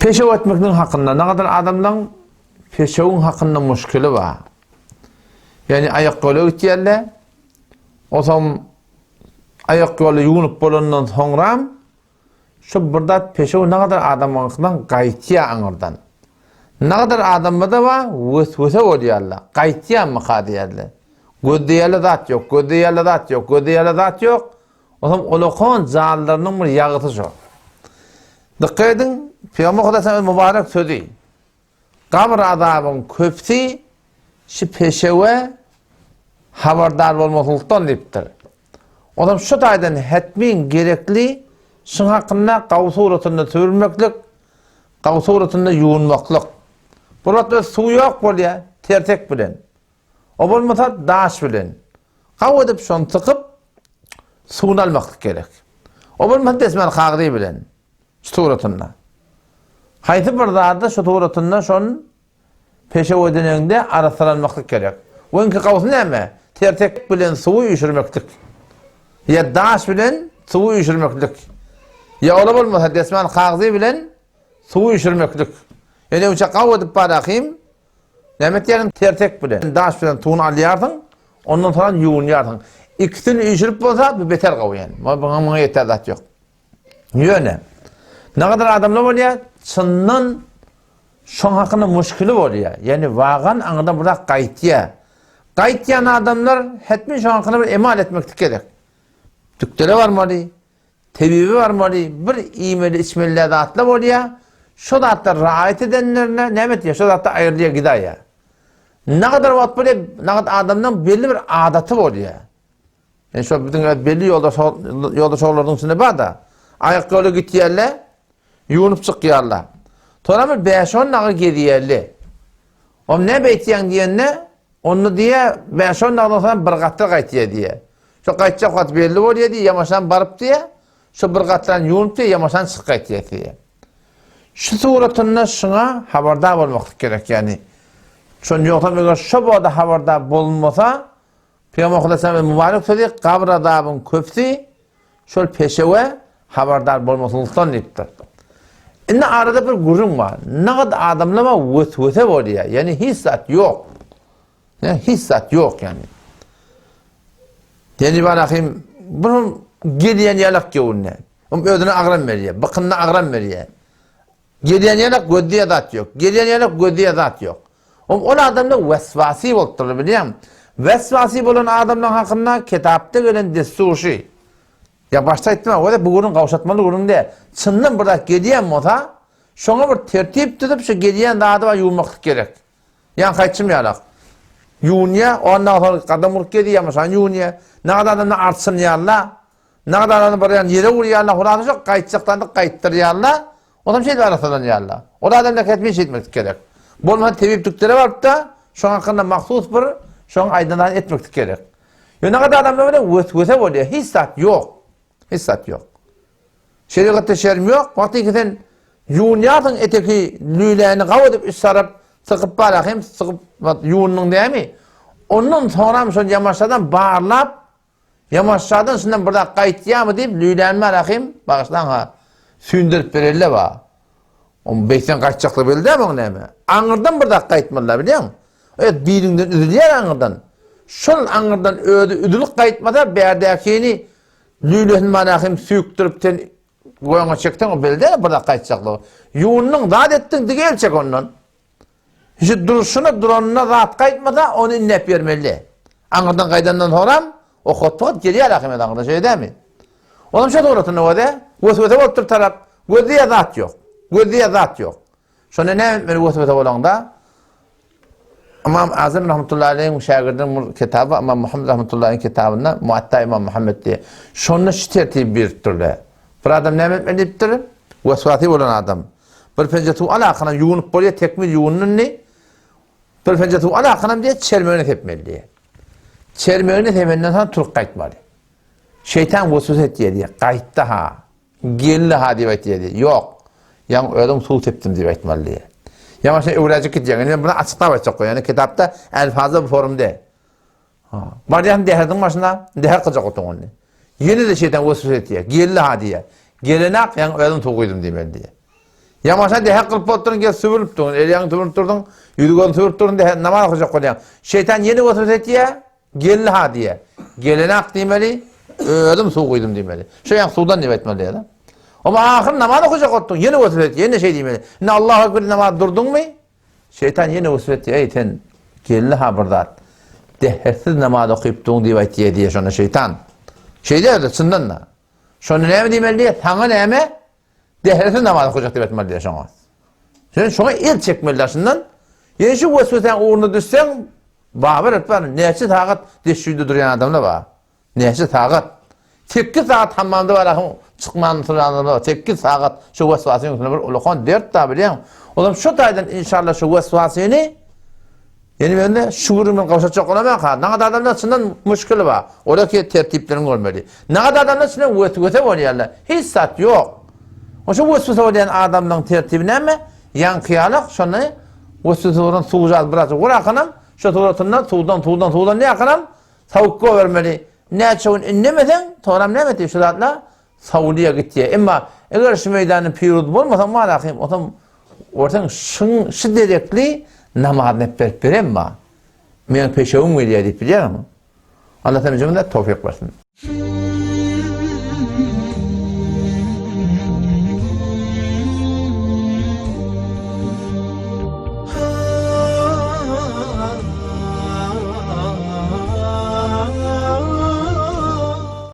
Peşew etmekligiň hakynda nagadar adamlaň peşewiň hakynda muşkili bar. Ýagny aýak ýola gitýärler. Otam aýak ýola ýuwunyp bolandan soňram şu bir zat peşew nagadar adamyňkydan gaýtýar aňyrdan. Nagadar adamda bar weswese bolýarlar. Gaýtýarmyka diýýärler. Gözleýärler zat ýok, gözleýärler zat ýok, gözleýärler zat ýok. Olam olakan janlarynyň bir ýagysy şo. Dykgat ediň, Pygamber Hudaýyň mübarek sözi. Gabr azabyň köpüsi şu peşewe habardar bolmaslykdan diýipdir. Olam şu taýdan hetmin gerekli şuň hakynda gawy suratynda sübürmeklik, gawy suratynda ýuwunmaklyk. Bu wagt suw ýok bolýar, tertek bilen. O bolmasa daş bilen. Gawy edip şony sykyp suwuny almaklyk gerek. O bolmasa desmal kagyzy bilen şu suratynda. Haýsy bir zada şu suratynda şon peşew edeneňde arassalanmaklyk gerek. Oňki gawusy näme? Tertek bilen suwy üýşürmeklik. Ýa daş bilen suwy üýşürmeklik. Ýa ola bolmasa desmal kagyzy bilen suwy üýşürmeklik. Ýöne uça gawy edip barahym Näme etýärsiň? Tertek bilen, daş bilen suwuny alýarsyň, ondan soňra ýuwunýarsyň. Ikisini üýşürip bolsa, bu beter gowy ýani. Muňa muňa ýeter zat ýok. Ýöne nägadar adamlar bolýar, çyndan şoň hakynda muşkili bolýar. Ýani wagan aňyrdan bir zat gaýtýar. Gaýtýan adamlar hetmin şoň hakynda bir emal etmeklik gerek. Dükdere barmaly, Tebibe barmaly, bir iýmeli-içmeli zatlar bolýar. Şo zatlar raýat edenlerine näme etýär? Şo zatlar aýrylýar gidaýýar. Nagadar wagt bolýar, nagat adamdan belli bir adaty bolýar. Yani şo biziň öz belli ýoldaş ýoldaş oglanlaryň içinde bar-da. Aýak ýola gitýärler, ýuwunyp çykýarlar. Sonra bir 5-10 naga gezýärler. Om ne beýtýäň diýende, Onda diýýär, bäş-on dagdan soň bir gatra gaýtýar diýýär. Şo gaýtjak wagty belli bolýar diýýär, ýamaşan baryp diýýär, şo bir gatrany ýuwunyp diýýär, ýamaşan çykyp gaýtýar diýýär. Şu suratynda şuňa habardar bolmaklyk gerek, ýagny şony ýogsam eger şo bada habardar bolunmasa, Pygamber Hudaýa mübarek sözi gabr azabyň köpüsi Şol peşewe habardar bolmaslykdan diýipdir. Indi arada bir gürrüň bar. Nagt adamlama weswese bolýar. Ýani hiç zat ýok. Ýani hiç zat ýok ýani. Ýani barahym bir gelýän ýalak göwünde. Oň özüne agram berýär, bykynyna agram berýär. Gelýän ýalak gözleýär zat ýok. Gelýän ýalak gözleýär zat ýok. Oň ol adamlar weswasy bolupdyrlar bilýäňmi? Weswasy bolan adamlaryň hakynda kitapda gelen dessur şy. Ýa başda aýtdym a, bu gürrüň gowşatmaly gürrüň däl. Çyndan bir zat gelýän bolsa, şoňa bir tertip düzüp şu gelýän zady bar ýuwmaklyk gerek. Ýaňky aýtşym ýalak. Ýuwunýar, ondan soň gadam urup gezýär, ýamaşan ýuwunýar. Nagt adamlar arçynýarlar. Nagt adamlar barýan ýere urýarlar, hulasy şo gaýtjakdan gaýtdyrýarlar. Onam şeýdip arassalanýarlar. Ol adamlar hetmen şeýtmeklik gerek. Bolmasa tebip dükdere baryp-da, şoň hakynda mahsus bir şoň aýdan zadyny etmeklik gerek. Ýöne gada adamlar bilen weswese bolýar, hiç zat ýok. Hiç zat ýok. Şerigatda şerm ýok. Wagty ki sen ýuwunýarsyň eteki lüläni gaw edip üç sarap sykyp bara hem sykyp ýuwundyň dämi? Ondan soňram şol ýamaşadan barlap Ýamaşjadan şundan bir zat gaýtýarmy diýip, lüýlänme Rahym, bagyşlaň-ha, süýndirip bereli ba. Oň beýtseň gaýtjaklygy belli däl oň näme. Aňyrdan bir zat gaýtmaly-da, bilýäňmi? Öz biliňden üzülýär aňyrdan. Şol aňyrdan özi üzülip gaýtmasa, bärdäkini lüýlesini bar Rahym süýkdürip sen goýaňa çekseň, o belli däl bir zat gaýtjaklygy. Ýuwundyň, zat etdiň, dige el çek ondan. Şu durşuna duranyna zat gaýtmasa, ony indep bermeli. Aňyrdan gaýdandan soňram, o hotpot gelýär ahymet aňyrdan, şeýle dälmi? Onam şo suratynda göze, weswese bolup dur tarap, gözleýär zat ýok. Gözleýär zat ýok. Şonda näme etmeli weswese bolanda? Imam Azam rahmetullahi aleyhiň şägirdiniň bir kitaby, Imam Muhammed rahmetullahi aleyhiň kitabynda Muatta Imam Muhammed diýe. Şonda şu tertibi beripdirler. Bir adam näme etmeli diýipdir? Weswasy bolan adam. Bir penje suw al arkanam ýuwunyp bolýar, tekmil ýuwundy indi. Bir penje suw al arkanam diýýär, çermegine sepmeli diýýär. Çermegine sependen soň turup gaýtmaly. Şeýtan weswese etýär diýýär, gaýtdy-ha, geldi-ha diýip aýtýar diýýär. Ýok, ýaňy özüň suw sepdim diýip aýtmaly diýýär. Ýa başyna öwräjik gidýär. Indi men muny açyklap aýtjak bolýan. Ýani kitapda elfazda bu forum däl. Barýan däherdiň başyna, däher kyljak otuň ony. Ýene-de şeýtan weswese etýär. Geldi ha diýýär. Gelenak, ýaňy özüm suw guýdum diýmeli diýýär. Ýamaşa dehek kylyp bolupdyryn, gel sübürip durun, el-ýagyňy sübürip durduň, ýüzi-gözüňi sübürip durun, dehe namaz okajak bolýaň. Şeýtan ýene weswese etýär, Geldi-ha diýýär. Gelenak diýmeli, özüm suw guýdum diýmeli. Şo ýaňky suwdan diýip aýtmaly diýýär-de. Oma ahyr namaz okajak bolupdyň, ýene weswese etýär, ýene şeý diýmeli. Indi Allahu ekber diýip namaz durduňmy? Şeýtan ýene weswese etýär, Eý, sen geldi-ha bir zat. Dehetsiz namaz okypdyň diýip aýtýar diýýär şonda şeýtan. Şeýdýär-de, çyndan-da. Şonda näme diýmeli diýýär, saňa näme? Dehresiz namaz okajak diýip aýtmaly diýýär şoňa. Sen şoňa el çekmeli daşyndan. Ýene şu weswesäň ugruna düşseň, babar etmän näçe sagat deşşüde durýan adamlar bar. Näçe sagat? 8 sagat hammamda bar ahym çykman duran adamlar bar. 8 sagat şu weswasyň üstünde bir ulakan dert da bilýäň. Olam şu taýdan inşallah şu weswasyny Ýene birinde şükür bilen gowşatjak bolamok ha. Nagat adamlar çyndan muşkili bar. Olar ki tertiplerini görmeli. Nagat adamlar çyndan weswese bolýarlar. Hiç zat ýok. Oşa weswese bolýan adamlaryň tertibi näme? Ýaňky ýalak şony weswese bolan suwjaz biraz gurakanam şo suratynda suwdan suwdan suwdan diýakanam sowuk gobermeli. Näçe gün indemeseň, soram näme etdi şu zatlar? Saudiýa gitýär. Emma eger şu meýdanda piruz bolmasaň malahym, otam görseň şyň şu derekli namaz nep berip beremma. Meň peşewim gelýär diýip bilýärmi? Allah sen jümle towfik bersin.